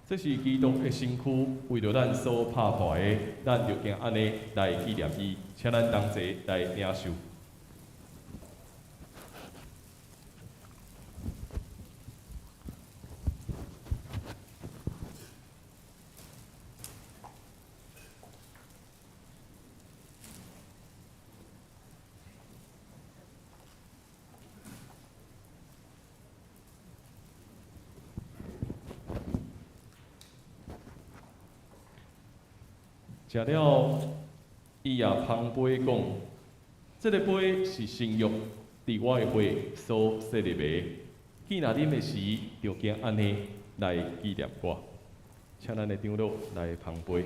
這是基督的身軀，為著咱所拍破的，咱著行按呢來紀念伊，請咱同齊來領受。食了，伊也捧杯講：這个杯是新約，佇我的血所設立的。既若啉的時，就行按呢來紀念我。請咱的長老來捧杯。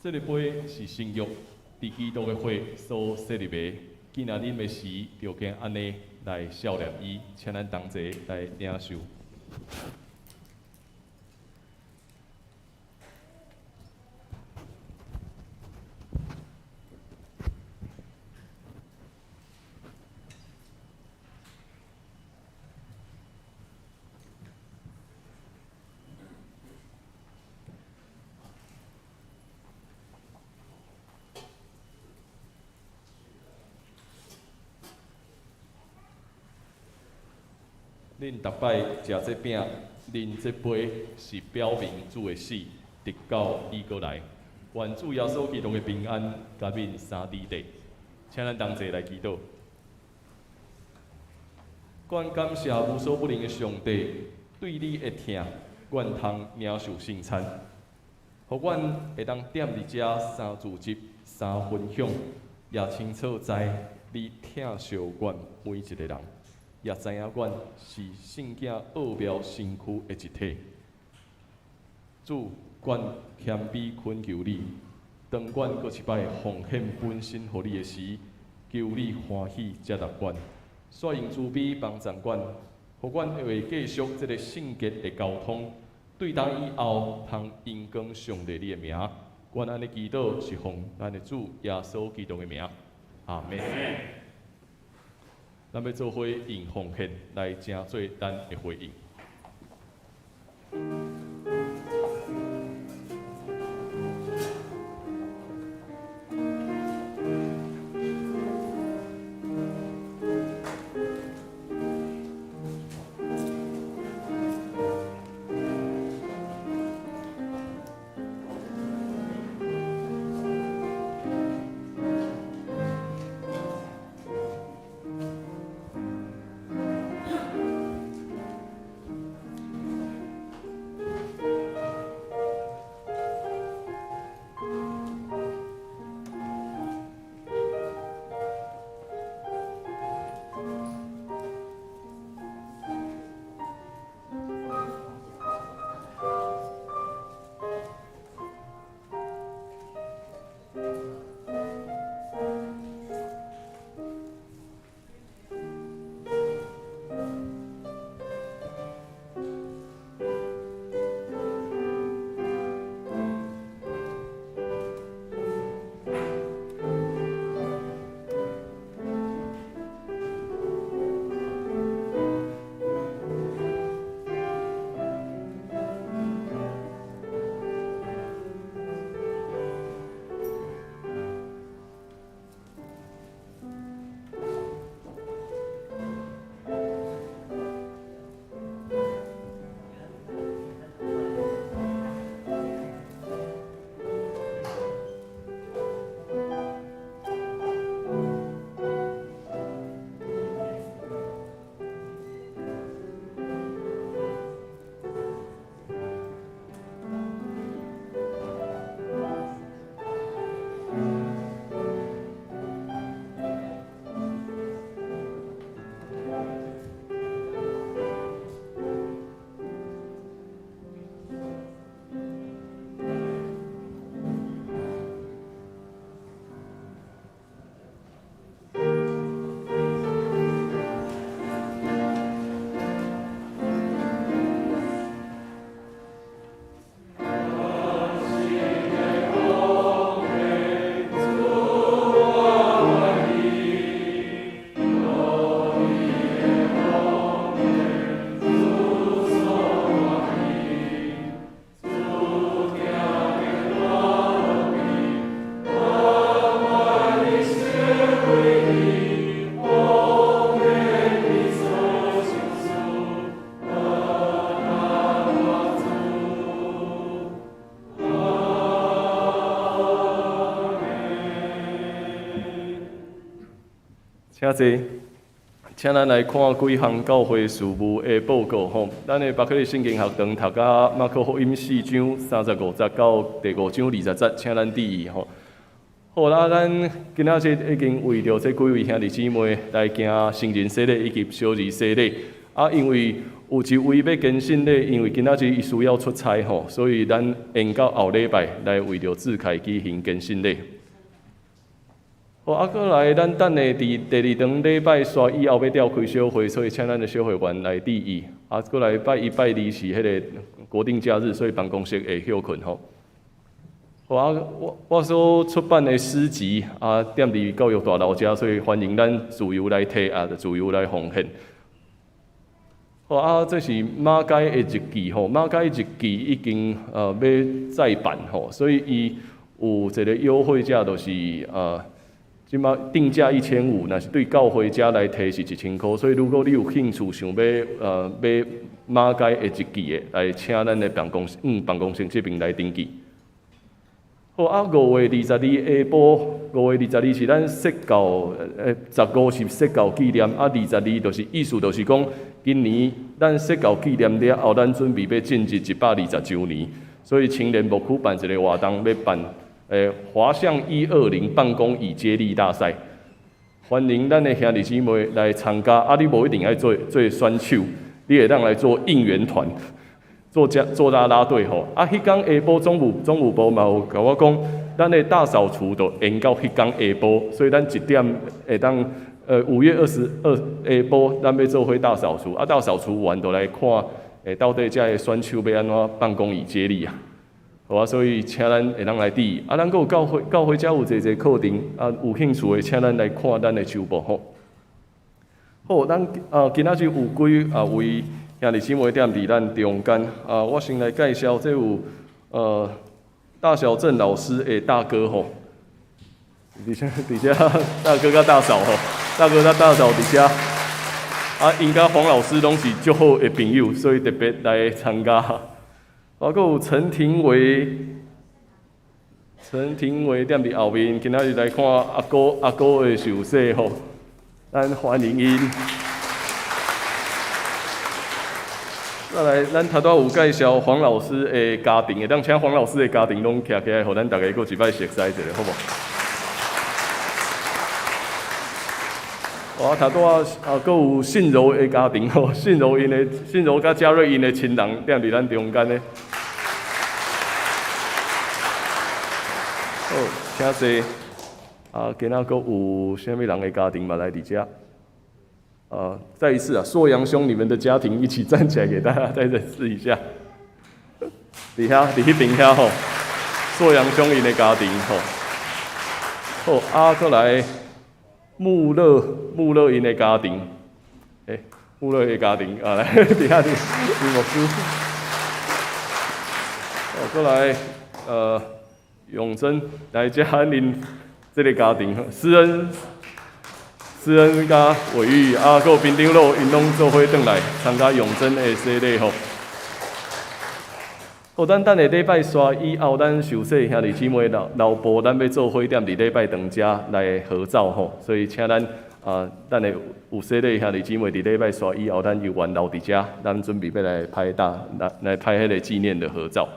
這个杯是新約，佇基督的血所設立的。既若啉的時，就行按呢來數念伊，請咱同齊來領受。恁逐擺食這餅，啉這杯，是表明主的死，直到伊閣來。願主耶穌基督的平安，共恁三弟弟。請咱同齊來祈禱。阮感謝無所不能的上帝，對你的疼，阮通領受聖餐，予阮會當踮佇遮三聚集、三分享，也清楚知你疼惜阮每一个人，也知影阮是聖囝奧妙身軀的一體。主，阮謙卑懇求你，當阮閣一擺奉獻本身予你的時，求你歡喜接納阮，煞用慈悲幫助阮，予阮會繼續這个聖潔的交通，對今以後通榮光上帝你的名。阮按呢祈禱是奉咱的主耶穌基督的名，阿們。咱欲做伙用奉獻來成做咱的回應。請坐，請咱來看幾項教會事務的報告吼。咱的伯克利聖經學堂讀甲馬可福音四章三十五節到第五章二十節，請咱注意吼。好啦，咱今仔日已經為著這幾位兄弟姊妹來行成人洗禮以及小兒洗禮。啊，因為有一位欲堅信禮，因為今仔日伊需要出差吼，所以咱延到後禮拜來為著志凱舉行堅信禮。好，啊，閣來，咱等下佇第二堂禮拜煞以後欲調開小會，所以請咱的小會員來注意。啊，閣來拜一、拜二是彼个國定假日，所以辦公室會歇睏吼。好啊，我所出版的詩集啊，踮佇教育大樓遮，所以歡迎咱自由來提啊，自由來奉獻。好啊，這是馬偕的日記吼，馬偕日記已經欲再版吼，所以伊有一个優惠價，就是。這馬定價1500，若是對教會遮來提是1000箍，所以如果你有興趣想欲買馬偕的日記的，來請咱的辦公室，辦公室這邊來登記。好啊，5月22下晡，5月22是咱釋教，15是釋教紀念，啊，22就是意思就是講，今年咱釋教紀念了後，咱準備欲進入120週年，所以青年牧區辦一个活動，欲辦。華象120辦公椅接力大賽，歡迎咱的兄弟姊妹來參加。啊，你無一定愛做做選手，你會當來做應援團，做遮做啦啦隊吼。啊，彼工下晡總務部嘛有共我講，咱的大掃除就延到彼工下晡，所以咱一點會當5月22下晡，咱欲做伙大掃除。啊，大掃除完就來看，到底遮的選手欲按怎辦公椅接力啊？好啊，所以請咱會當來注意。啊，咱閣有教會教會遮有濟濟課程，啊，有興趣的請咱來看咱的周報吼。好，咱今仔日有幾位兄弟姊妹踮佇咱中間啊，我先來介紹，這有大小鄭老師的大哥吼，佇遮大哥佮大嫂吼，大哥佮大嫂佇遮，啊，𪜶佮黃老師攏是足好的朋友，所以特別來參加。啊，閣有陳廷維，陳廷維踮佇後面，今仔日來看阿哥阿哥的受洗吼，咱歡迎𪜶。再來，咱頭拄仔有介紹黃老師的家庭，會當請黃老師的家庭攏徛起來，予咱逐家閣一擺熟似一下，好無？我頭拄仔啊，閣有信柔的家庭吼，信柔𪜶的信柔佮嘉瑞𪜶的親人踮佇咱中間咧。好，請坐。啊，今仔閣有啥物人的家庭嘛來佇遮？再一次啊，碩陽兄，你們的家庭一起站起來，給大家再認識一下。佇遐，佇彼邊遐吼，碩陽兄𪜶的家庭吼。好，啊，閣來穆樂，穆樂𪜶的家庭。欸，穆樂的家庭啊，來佇遐佇牧師。好，閣來，永貞來遮恁這个家庭，施恩。施恩佮偉玉啊，閣有平長老，𪜶攏做伙轉來參加永貞的洗禮吼。好，咱等下禮拜煞以後，咱受洗兄弟姊妹老老婆，咱欲做伙踮佇禮拜堂遮來合照吼。所以請咱啊，等下有洗禮兄弟姊妹佇禮拜煞以後，咱猶原留佇遮，咱準備欲來拍大來來拍彼個紀念的合照。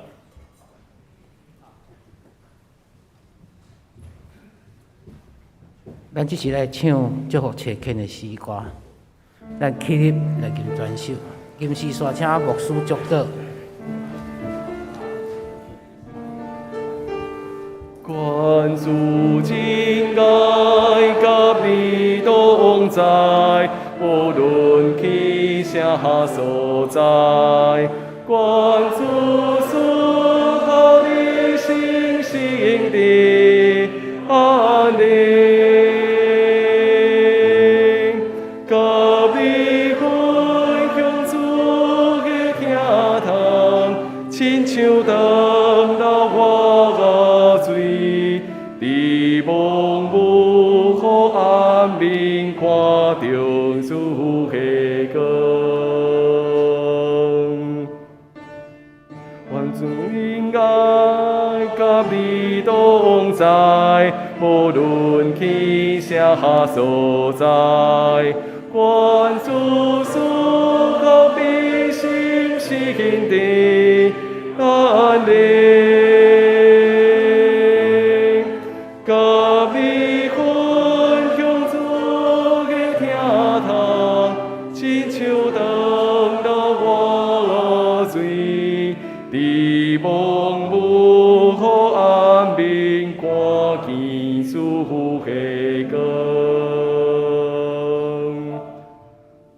咱這時來唱祝福齊勸的詩歌，咱起立來吟全首，吟詩煞請牧師祝禱。願主真愛佮你同在，無論去啥所在。願主賜予你信心的安寧。佮你分享主的疼痛，親像當流活水，佇茫無黑暗面看著主的光。願主恩愛佮你同在，無論去啥所在。願主賜予你信心的安寧，佮你分享主的疼痛，親像當流活水，佇茫無黑暗面看見主的光。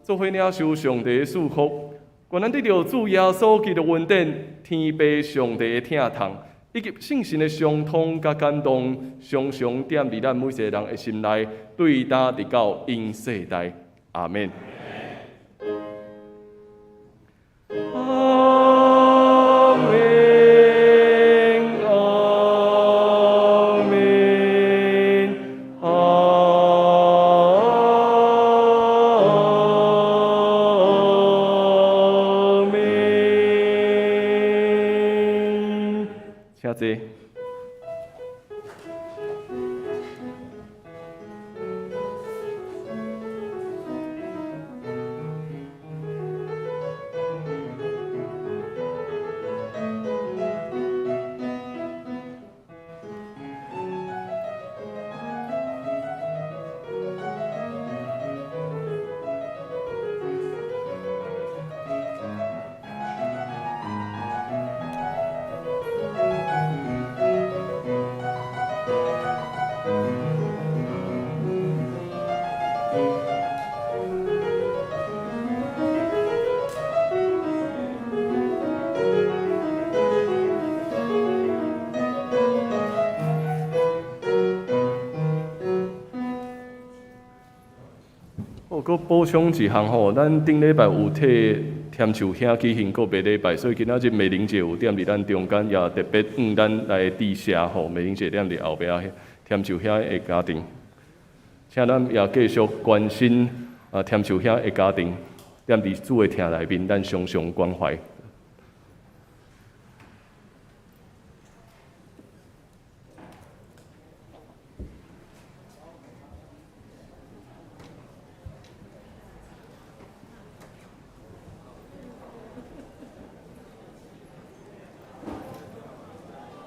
做伙領受上帝的祝福，願咱得著主耶穌基督恩典、天父上帝的疼痛，以及聖神的相通佮感動，常常踮佇咱每一个人的心內，對今直到永世代。阿們。阿們，阿們，阿們。請坐。閣補充一項吼，咱頂禮拜有替添樹兄舉行告別禮拜，所以今仔日美玲姐有踮佇咱中間，也特別向咱來致謝吼。美玲姐踮佇後壁添樹兄的家庭，請咱也繼續關心啊添樹兄的家庭，踮佇主的疼內面，咱常常關懷。